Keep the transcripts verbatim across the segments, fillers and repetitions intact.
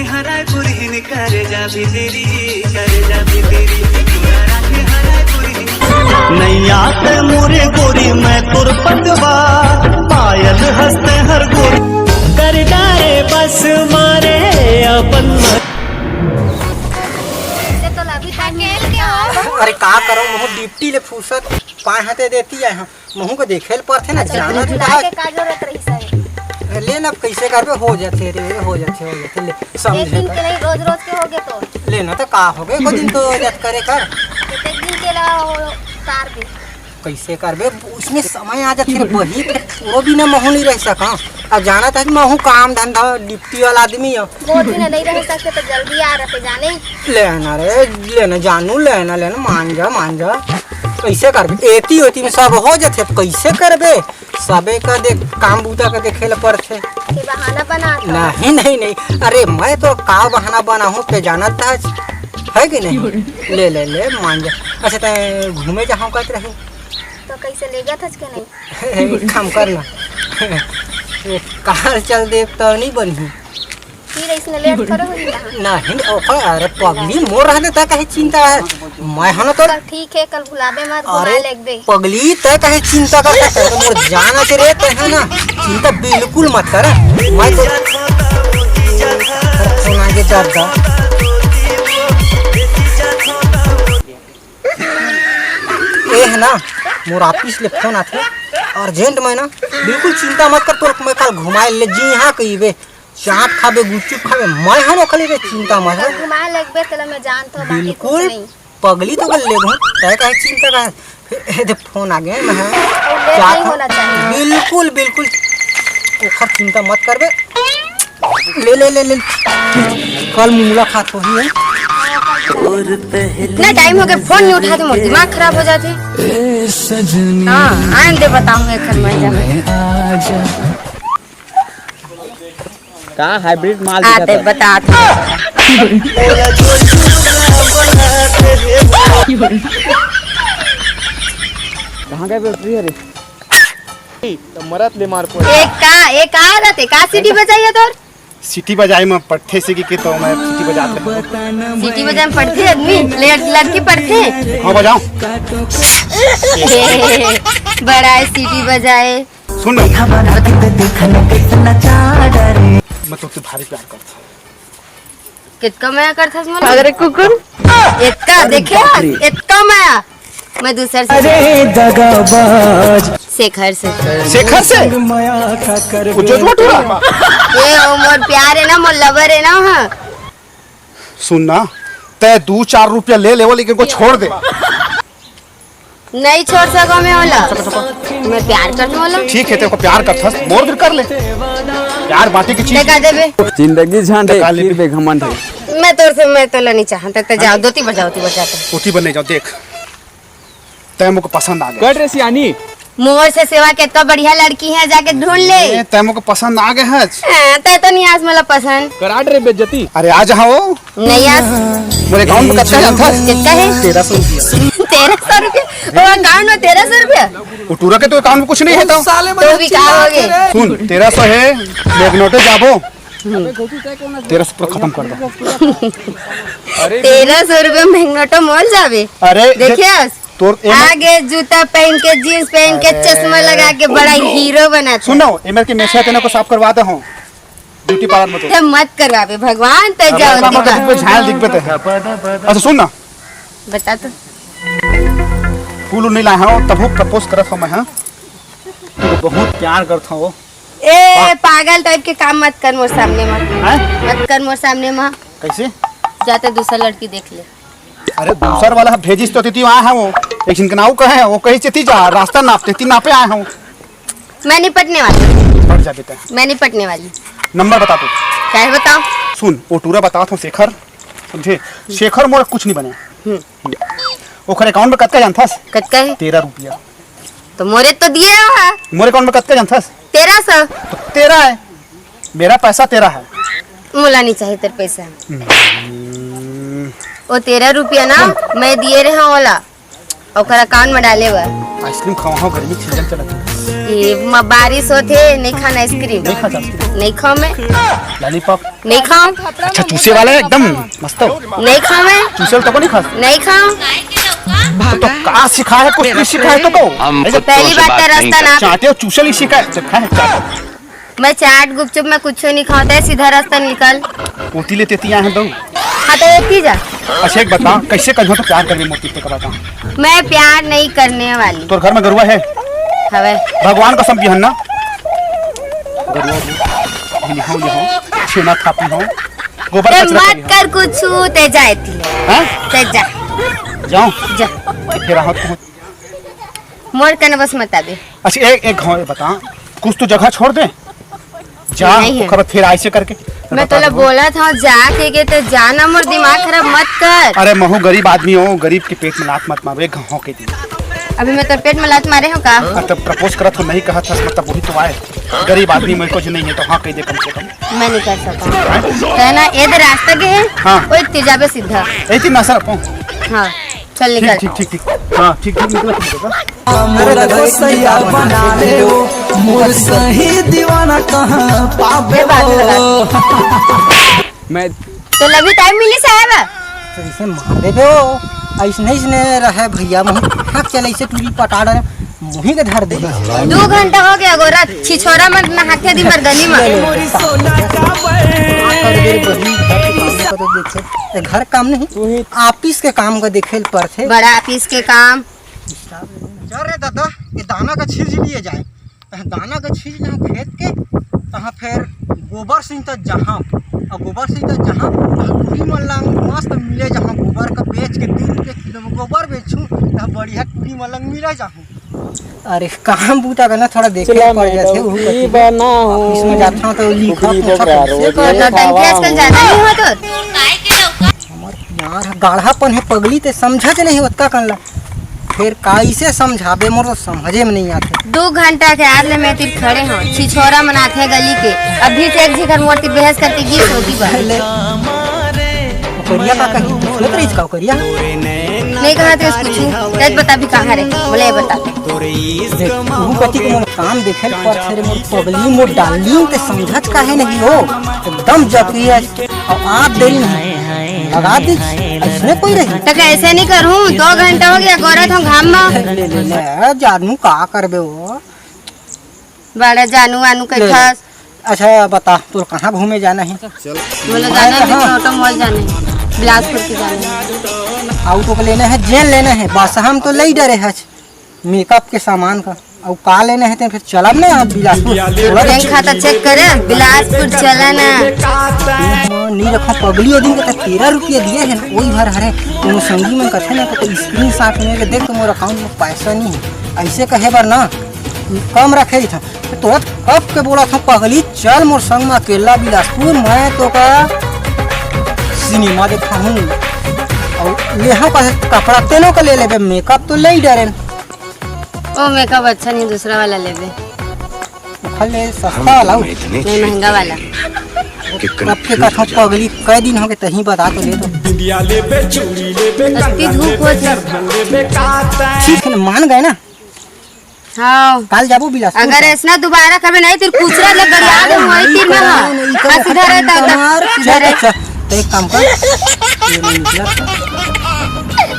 हराय पुरहिन करे जा भीतरी, करे जा भीतरी, तोरा राखे हराय पुरहिन। नैया ते मोरे गोरी मैं तोर पतवा, पायल हंसते हर गोरी। कर डारे बस मारे अपन मन। अरे का करो, महू डिप्टी ले फुर्सत पाए हाथे देती आए हम। महू को देखे ल परथे ना, अच्छा, जाना तो बात है। के का जरूरत रही सर? ले ना, अब कैसे करबे, हो जाथे रे, हो जाथे, हो जाथे, ले, एक समझे दिन कर। के नहीं, रोज रोज के हो गए तो। ले ना, तो का हो गए, एको दिन तो जत करे कर। एक दिन के ला हो, तार दे। कैसे करबे, उसमें समय आ जाथे रे बहिनी, वो बिना महू नहीं रह सका। अब जाना था कि महू काम धंधा, ड्यूटी वाला आदमी है। वो दिन नहीं रह सकते तो जल्दी आ रहते जाने। ले ना रे, ले ना जानू, ले ना, ले ना, मान जा, मान जा। कैसे करबे? एती ओती में सब हो जाथे, अब कैसे करबे? सबे का देख, काम बूता का देखे ल पड़थे। ये बहाना बनात हो। नहीं, नहीं, नहीं। अरे, मैं तो का बहाना बनाहूँ, ते जानत हस, है कि नहीं? ले, ले, ले, मान जा। अच्छा, ते घूमे जाहूँ कहत रहे। तो कैसे ले गया था के नहीं? एक काम कर ना। एक कार चल दे तो नहीं बनही। फिर इसने लेट करो हो ना। नहीं, ओकर, अरे पगली मोर रहने ता काहे चिंता है? मैं हन तो। चल ठीक है, कल भुलाबे मत, घुमा अरे लेगबे। पगली तय काहे चिंता करता है? तो मोर जान है रे, तय है ना, चिंता बिल्कुल मत कर। मैं तो फोन आगे दर्द। ए है ना, मोर ऑफिस ले फोन आथे, अर्जेंट में ना, बिल्कुल चिंता मत कर, तोर मैं काल घुमाए ले जी हाँ कहिबे। चाट खाबे, गुपचुप खाबे, मैं हन ओखले रे, चिंता मत कर। घुमा लेगबे, तेला मैं जानत हूँ, बाकी कुछ बिल्कुल, नहीं। पगली तो कर लेगो, तय काहे चिंता का है? फिर ए दे फोन आ गया ना, और लेट चाट नहीं खा-, होना चाहिए। बिल्कुल, बिल्कुल, ओखर चिंता मत करबे। ले, ले, ले, ले, कल मुलाकात होही है। इतना टाइम हो गया, फोन नहीं उठाते, मोर दिमाग खराब हो जाते। हाँ, आने दे, बताऊंगा एक मैं जब। का हाइब्रिड माल दिखत आते है? बतात। कहाँ गए बैटरी हरे? तो मरत ले मार पड़े। एक का, एक आ रहते, का सीटी बजाइए तोर? सीटी बजाए में पट्ठे से की, की तो मैं सीटी बजाते हैं। सीटी बजाए में पढ़ते आदमी, लड़-, लड़की पढ़ते? हाँ, बजाओ। बड़ा है सीटी बजाए। सुन ना। मैं तो तुझसे भारी प्यार करता हूँ। कितका मया करथस मोला? अरे कुकुर। इतका देखे, इतका मया। मैं दूसर से अरे दगाबाज। शेखर से। शेखर से? मया का कर वो जो बेटा। ए, ओ मोर प्यार है ना, मोर लवर है ना, हाँ। सुन ना, तै दू चार रुपया ले लेवो, लेकिन को छोड़ दे। नहीं छोड़ सको मैं ओला। मैं प्यार करथों ओला। ठीक है, तेरे को प्यार करथस, मोर दिल कर ले। प्यार बांटे की चीज। ते का देबे? जिंदगी झांडे, ते का लेबे? फिर बेघमंड है। मैं तोर से, मैं तोला नहीं चाहता, ते जाओ, दोती बजाओ, ती बजाते। ओती बन नहीं जाओ, देख। तै मोके पसंद आ गया। कट रे सियानी। मोर से सेवा के तो बढ़िया लड़की है, जाके ढूंढ ले। ए, तै मोके पसंद आ गया है। हाँ, तै तो नहीं आस मला पसंद। कराट रे बेइज्जती। अरे आ जाओ। नहीं यार। मोर अकाउंट में कत्ता जानथस? कितना है? तेरह सौ रुपया। तेरह सौ रुपया? वो अकाउंट में तेरह सौ रुपया? वो टूरा के तो अकाउंट में कुछ नहीं है तो। तो भी का हो गए? सुन, तेरह सौ है, बैंक नोटे जाबो। तेरह सौ पूरा खत्म कर दो। तेरह सौ रुपया बैंक नोटे मोल जाबे। अरे, देखिए, तोर ए आगे जूता पहन के, जींस पहन के, अरे। चश्मा लगा के बड़ा हीरो बना था। सुनो, ए मेरे के मेछा तेना को साफ करवा दे हूँ। ब्यूटी पार्लर में तो। ते मत करवाबे भगवान, ते अरे जाओ बाबा, दिखा। कहीं पे झाल दिख पे ते। अच्छा सुन ना। बता तो। फूल नहीं लाया हूँ, तब प्रपोज करत हूँ मैं, हाँ? तो बहुत प्यार करता हूँ। ए, पागल टाइप के काम मत कर मोर सामने में। हैं? मत कर मोर सामने में। कैसे? जाते दूसरा लड़की देख ले। अरे दूसर वाला भेजिस तो तिती आए हैं वो। एक झिन के नाव कहे हैं, वो कही से ती जा, रास्ता नापते ती नापे आए हैं वो। मैं नहीं पटने वाली। पट जा बेटा। मैं नहीं पटने वाली। नंबर बता तू। क्या है बताओ? सुन, वो टूरा बता था शेखर, समझे? शेखर मोर कुछ नहीं बने। हम्म। ओखर अकाउंट में कतका जानथस? कतका है? तेरह रुपया। तो मोरे तो दिए हो हा। मोर अकाउंट में कतका जानथस? तेरह सौ। तो तेरह है। मेरा पैसा तेरा है। मोला नहीं चाहिए तेरे पैसा। हम्म। वो तेरह रुपया ना, मैं दिए रहे ओला, ओकर अकाउंट में डाले बर। आइसक्रीम खवाओ, गर्मी सीजन चलत है। ये म-, बारिश होथे, नहीं खाना आइसक्रीम। नहीं खाता आइसक्रीम। नहीं खाऊं मैं। लॉलीपॉप। नहीं खाऊं। अच्छा, चूसे वाला है एकदम मस्त। नहीं खाऊं मैं। चूसे वाला तो को नहीं खा? नहीं खाऊं। तो, तो का सिखाए, कुछ नहीं सिखाए तो को? हम ऐसे कुत्तों पहली से बात बात तो नहीं रास्ता ना। चाटे हो, चूसे नहीं सिखाए, तो खाए चाटे। मैं चाट गुपचुप में कुछ नहीं खाता है, सीधा रास्ता निकल। ओती ले तेती आए हैं दो। हाँ, तो एक ही जा। अच्छा, एक बता, कैसे कहियो तो प्यार करबे मोती, ते का बता। मैं प्यार नहीं करने वाली। तोर घर में गरुआ है? हवे। भगवान कसम बिहन ना। गरुआ भी। लिहाओ, लिहाओ। छेना थापी हो। गोबर ए, कचरा मत करी हो। कर कुछ, ते जाए ती। हाँ? ते जा। जाओ। जा। फिर आहत को। मोर कने बस मत आबे। अच्छा, एक, एक घाव ये बता, कुछ तो जगह छोड़ दे। जा, नहीं है। ओकर बाद फिर ऐसे करके। मैं तोला बोला था, जा के, के तो जाना, मोर दिमाग खराब मत कर। अरे, महू गरीब आदमी हो, गरीब के पेट में लात मत मारो, एक घाव के दी। अभी मैं तो पेट में लात मारे हूँ का? हाँ, तब प्रपोज करत हो, नहीं कहा था, मतलब वही तो आए। गरीब आदमी में कुछ नहीं है, तो हाँ कह दे कम से कम। मैं नहीं कर सकता। हाँ? कहना, ये दे रास्ता के है, हाँ। वही तेजाबे सीधा। यही थी ना सर, हाँ। चल निकल। ठीक, ठीक, ठीक, ठीक। हाँ, ठीक, ठीक, निकल, ठीक, निकल। हमर गोसैया बना ले ओ, मोर सही दीवाना कहाँ पाबे ओ। मैं तो लभी टाइम मिली साहब। तो इसे मार देबे ओ। ऐसने, ऐसने रहे भैया, मुँह हाथ चले, इसे टूरी पटा डरे, मुँही के धर दे। दो घंटा हो गया गोरा, छिछोरा मन नहाथे दिन भर गली में। का कर दे बहिनी, घर के काम का तो देखे। ए, घर काम नहीं, तू ही ऑफिस के काम का देखे ल पड़थे। बड़ा ऑफिस के काम। चल रे दादा, ये दाना का छीज लिए जाए। तहाँ दाना का छीज ना खेत के, तहाँ फिर गोबर सिंह तक जहाँ, और गोबर सिंह तक जहाँ, तहाँ टूरी मन ला मस्त मिले जहाँ गोबर का बेच के दो रुपये किलो में गोबर बेचूँ, तहाँ बढ़िया टूरी मन ला मिले जहाँ। अरे, काम बूता का ना थोड़ा देखे ल पड़ जाथे, उहू कति। ऑफिस में जाथंव तो लिखा कुकरी पोछा बोकरा कैसे रोज कर ये टंकी खावा आजकल हूँ। ज्यादा नहीं हो तो। हमर यार गाढ़ापन है पगली, ते समझत नहीं ओतका कन ला। फिर कैसे समझाबे, मोर तो समझे में नहीं आथे। दो घंटा के आज ले मैं तीर खड़े हूँ, छिछोरा मनाथे गली के। अभी से एक झिकर मोर तीर बहस करके गिस होती बा। ले। ओकरिया का कही? सोच रही इसका ओकरिया? नहीं कहा थे कुछ। तेज बता भी कहाँ रे? बोले ये बता। देख, तू कति को मोर काम देखे ल पड़थे रे, मोर पगली, मोर डार्लिंग, ते समझत काहे नहीं हो? एकदम जबरी है। अब आप देरी नहीं लगा दी, ऐसने कोई रही। तो कैसे नहीं करूँ? दो घंटा हो गया, गोरत हूँ घाम में। ले, ले, ले, जानू का करबे वो? बड़ा जानू वानू के ले, ले। खास। अच्छा बता, तोर कहाँ घूमे जाना है? बोले मैं जाना है, कहाँ? ऑटो मॉल जाना है, बिलासपुर के जाना है। आउटो को लेना है, जेल लेना है, बस हम तो ले ही डरे हच। मेकअप के सामान का, अउ का लेना है ते फिर चलब ना आप बिलासपुर। थोड़ा बैंक खाता चेक करे, बिलासपुर चला ना। हाँ, नहीं रखा पगली, ओ दिन के तेरह रुपया दिए है ना, वही भर हरे। कोनो संगी मन कथे ना, तो स्क्रीनशॉट में के देख, तो मोर अकाउंट में पैसा नहीं है, ऐसे कहे बर ना, कम रखे ही था। तो कब के बोला था पगली, चल मोर संग में अकेला बिलासपुर, मैं तो का सिनेमा देखा हूँ। और ले हाँ, कपड़ा तेनो का ले लेबे, मेकअप तो ले ही डरे। ओ मेकअप अच्छा नहीं, दूसरा वाला लेबे। ओखर ले सस्ता वाला हो। नहीं, महंगा वाला। कब के कथा पगली, कई दिन हो गए, तहीं बता तो ले तो। बिंदिया लेबे, चूड़ी लेबे, अतकी धूप हो जाए। ठीक है ना, मान गए ना? हाँ। काल जाबो बिलासपुर अगर का। ऐसना दोबारा कभी नहीं, तेरे कुचरा ले गरिया दे, वही तीर में हाँ। नहीं, नहीं, हाँ, सीधा रहता है, मार, सीधा चल, रहता। चल, तो एक काम कर, ये ले निकला।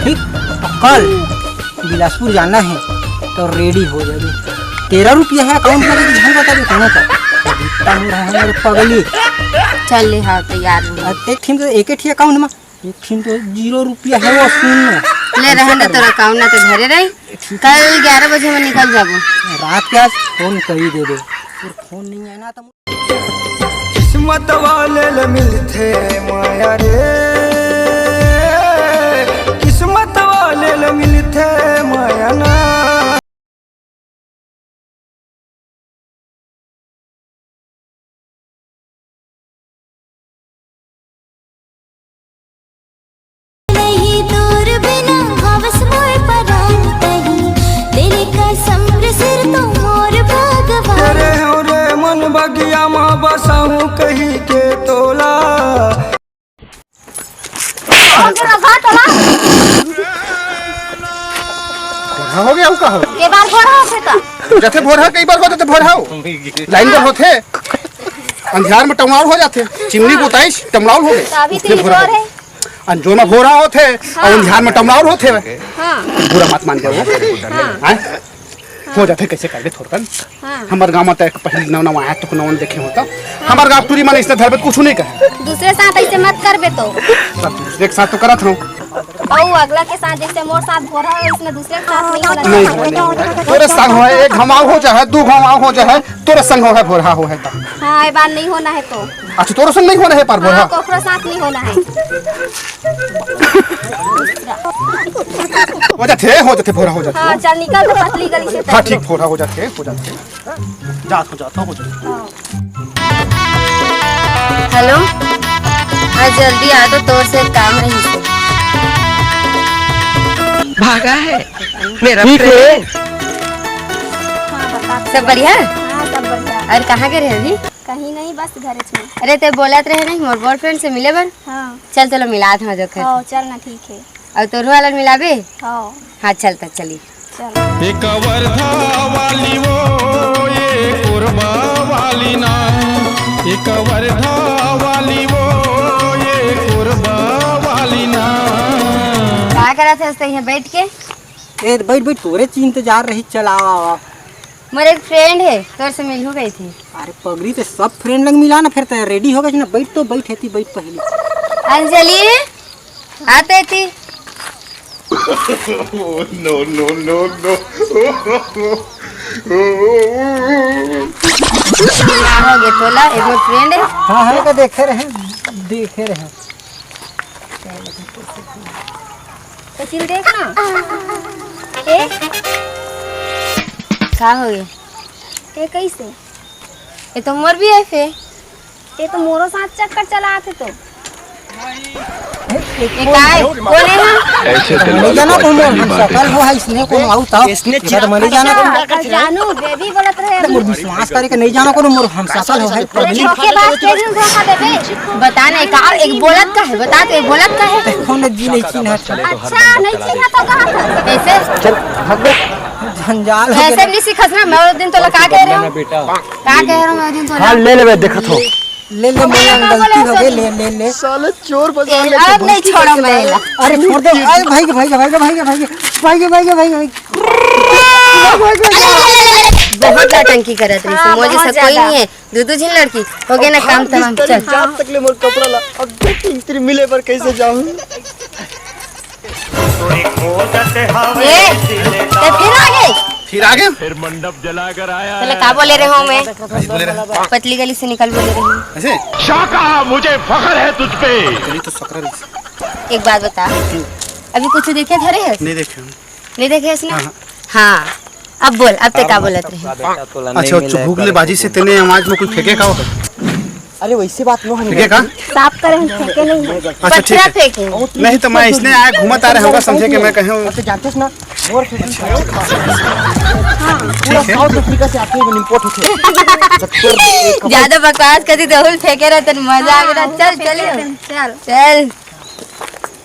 ठीक, कल बिलासपुर जाना है तो रेडी हो जाबे। तेरह रुपया है अकाउंट में, कि झन बता दे कोनो का। इतना मोर है, मोर पगली। चल ले, हाँ, तैयार हूँ। अब एक ठिन तो, एक ही अकाउंट में, एक ठिन तो जीरो रुपया है, वो सुन ना। ले रहन दे, तोर अकाउंट ना तो घरे रही। कल ग्यारह बजे में निकल जाबो। रात के आज फोन कर ही देबे। फिर फोन नहीं आना तो किस्मत वाले ल मिलथे माया रे, किस्मत वाले ल मिलथे माया ना। नहीं तोर बिना हवस मोर परान कहीं, तेरे कसम रे सिर तो मोर भगवान। तेरे हो रे मन बगिया मा बसाहूं कही के तोला। कोढ़ा हो गया, वो का हो? के बार कोढ़ा होथे त? जथे भोरहा, कई बार हो जाथे भोरहा हो। लाइन बर होथे, अंधियार में टमड़ाउल हो जाथे। चिमनी बुताइस, टमड़ाउल हो गए। तो अभी तो उसने भोरहा जोर हो। है। अंजोर में भोरहा होथे और हाँ। अंधियार में टमड़ाउल होथे। हाँ। बुरा मत मान जाओ। हाँ। हाँ? हो जाथे, कैसे कर ले थोरकन। हाँ। हमर गाँव में तो एक पहिली नवा नवा आया, तो नवा देखे हो तो। हाँ। हमर गाँव टूरी मन इसने धरबे कुछ नहीं कहे। दूसरे साथ ऐसे मत करबे तो। सब दूसरे के साथ तो करत हूँ। अउ अगला के साथ जैसे मोर साथ भोरहा हो, इसने दूसरे के साथ नहीं होना नहीं चाहिए। होए, नहीं होए। तोरे संग होए, एक घमाव हो जाए, दू घमाव हो जाए, तोरे संग होए, भोरहा होए त। हाँ, ये बात नहीं होना है तो। अच्छा, तोरे संग नहीं होना है पर भोरहा? हाँ, कोकरो साथ नहीं होना है। हो जाथे, हो जाथे, भोरहा हो जाथे। हाँ, चल निकल तो पतली गली से। हाँ, ठीक, भोरहा हो जाथे, हो जाथे। जात हो, जात हो, हो जाथे। हाँ। हेलो, हाँ, जल्दी आ तो, तोर से काम रही से। भागा है मेरा ठीक है। Friend। हाँ, बता। सब बढ़िया? हाँ, सब बढ़िया। और कहाँ के रहे अभी? कहीं नहीं, बस घर में। अरे, ते बोलत रहे नहीं मोर बॉयफ्रेंड से मिले बर? हाँ। चल, चलो मिलात हूँ जो। हाँ, चल ना, ठीक है। अउ तोरो वाला मिलाबे? हाँ। हाँ, चल त चली। चल। एक वर्धा वाली वो, ये कोरबा वाली ना। एक वर्धा वाली वो, ये कोरबा वाली ना। का करत हस तैं यहाँ बैठ के? ए, बैठ, बैठ, तोरे च इंतजार रही, चल, आवा, आवा। मोर एक friend है, तोर से मिलहू कही थी। अरे पगली, ते सब friend लंग मिला ना, फिर ते ready हो गए ना, बैठ तो बैठ, हेती बैठ पहले। अंजलि, आते थी। Oh, no, no, no, no। क्या हो गया तोला? एक मोर friend है। हाँ, हाँ, का देखे रहे, देखे रहे। तो चिल देख ना। ए? का हो गया? ए कैसे? ये तो मोर भी है फे। ये तो मोरो साथ चक्कर चलात हे तो। ये का है? कौन है हम? ऐसे नहीं जाना कौन मोर हम सकल हो है, इसने कौन आऊ था? इसने चिल्ला तो मैं नहीं जाना कौन। अच्छा, जानू, baby बोलत रहे अभी। मोर विश्वास करे के नहीं जाना कौन मोर हम सकल हो है। अरे धोखेबाज, के दिन धोखा देबे। बता नहीं का, एक बोलत का है, बता तो एक बोलत का है। कौन जी नहीं चिन्हा। अच्छा, नहीं चिन्हा तो कहा था? कैसे? चल, भाग बे। जंजाल हो ऐसे गया। नहीं सीखस ना, मैं उस दिन तो लगा के रहे हूँ। बेटा। का कह रहा हूँ मैं दिन तो हाँ, ना? ले ले, मैं देखत हूँ। ले ले, मोला गलती हो गई, ले, ले, ले। साले चोर बजा ए, लेके अब नहीं छोड़ो मैं एला। अरे छोड़ दे, अरे भाई के, भाई के, भाई के। बहुत नौटंकी करत रही, हाँ, समझ बहुत सब कोई ज्यादा। नहीं है, दू दू झिन लड़की, हो गया ना काम तमाम, चल। चार तक ले मोर कपड़ा ला, अब देख इंत्री मिले पर कैसे जाऊँ। ए, ते फिर आ गए? फिर आ गए? फिर मंडप जलाकर आया चलो, है। का बोले रहे हो मैं? ऐसे बोले रहे। पतली गली से निकल बोले रही। ऐसे? शाका, मुझे फख्र है तुझ पे। गली तो सकरा रही। एक बात बता, अभी कुछ देखे धरे है? नहीं देखे हम। नहीं देखे इसने? हाँ, हाँ। हाँ, अब बोल, अब ते का बोलत रहे? अच्छा, चुभुक ले बाजी से तेने आवाज में कुछ फेंके का हो? अरे वैसी बात नो हम फेंके का? साफ करे हम फेंके नहीं है। अच्छा, ठीक पत्थर है। फेंके। नहीं तो मैं इसने आया घूमत आ रहे होगा, समझे कि मैं कहे हूँ। अच्छा, जानते हो ना? और फेंके। हाँ। पूरा ठीक है। South Africa से आके वो import होते हैं। ज्यादा बकवास कर दी तो हुल फेंके रहे, तन मजा आ गया। हाँ, चल, चल। चल।